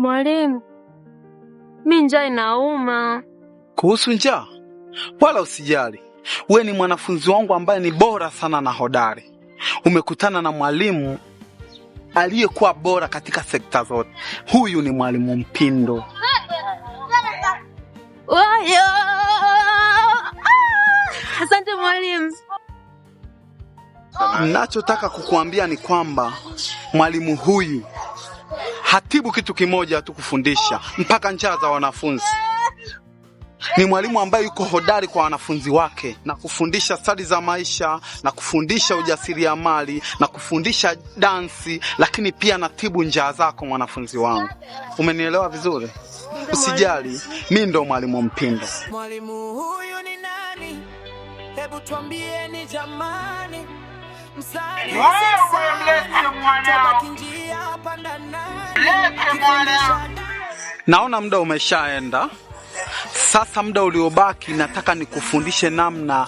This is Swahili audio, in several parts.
Mwalimu, mi njaa inauma. Kuhusu njaa, wala usijali. We ni mwanafunzi wangu ambaye ni bora sana na hodari. Umekutana na mwalimu aliyekuwa bora katika sekta zote. Huyu ni mwalimu Mpindo. Wayo! Ah! Asante mwalimu. Nachotaka kukuambia ni kwamba mwalimu huyu hatibu kitu kimoja tu, kufundisha mpaka njaa za wanafunzi. Ni mwalimu ambaye yuko hodari kwa wanafunzi wake na kufundisha stadi za maisha na kufundisha ujasiriamali na kufundisha dansi, lakini pia natibu njaa zako mwanafunzi wangu. Umenielewa vizuri? Usijali, mi ndo mwalimu Mpindo. Mwalimu huyu ni nani? Hebu twambieni jamani. Msanii tabaki njia panda nani? Naona muda umeshaenda. Sasa muda uliobaki nataka nikufundishe namna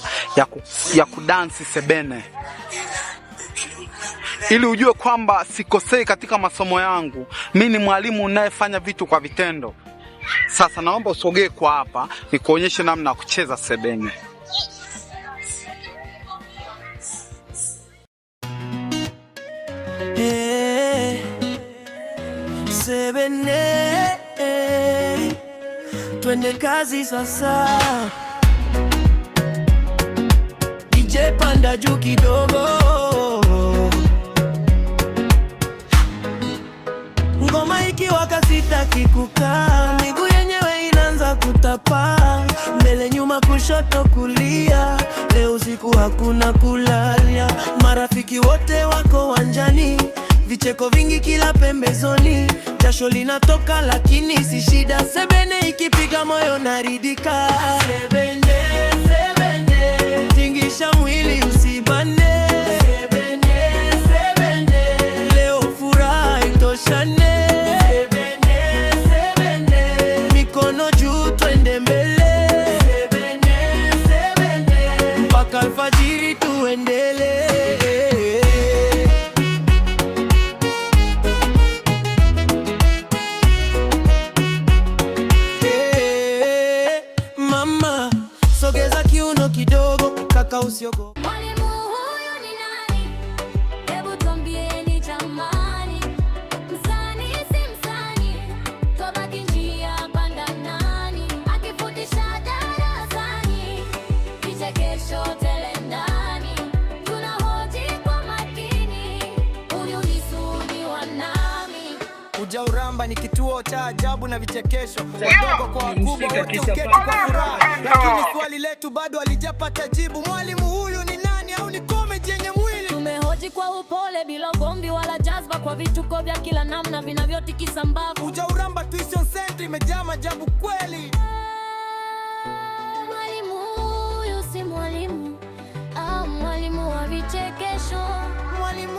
ya kudansi sebene, ili ujue kwamba sikosei katika masomo yangu. Mi ni mwalimu unayefanya vitu kwa vitendo. Sasa naomba usogee kwa hapa nikuonyeshe namna ya kucheza sebene. Eh, sebene, twende kazi sasa. DJ panda juu kidogo, ngoma ikiwaka sitaki kukaa, miguu yenyewe inaanza kutapa, mbele nyuma, kushoto kulia, leo usiku hakuna kulalia, marafiki wote wako wanjani, vicheko vingi kila pembezoni, jasho linatoka lakini si shida, sebene ikipiga moyo naridika. Sebene, sebene, tingisha mwili usibane. Sebene, sebene, leo furaha itoshane. Sebene, sebene, mikono juu twende mbele. Sebene, sebene, mpaka alfajiri tuendele. Hey, mama, sogeza kiuno kidogo, kaka usiogope. Mwalimu huyu ni nani? Hebu tuambieni jamani. Msanii si msanii, twabaki njia panda nani? Akifundisha darasani, vichekesho tele ndani. Tunahoji kwa makini, huyu ni Sudi wa nami. Uja Uramba ni kituo cha ajabu na vichekesho, wadogo kwa wakubwa, wote uketi kwa furaha, lakini swali letu bado halijapata jibu. Mwalimu huyu ni nani au ni comedy yenye mwili? Tumehoji kwa upole bila ugomvi wala jazba, kwa vituko vya kila namna vinavyotikisa mbavu. Uja Uramba Tuition Center imejaa maajabu kweli. Mwalimu huyu si mwalimu, ah, mwalimu wa vichekesho. Mwalimu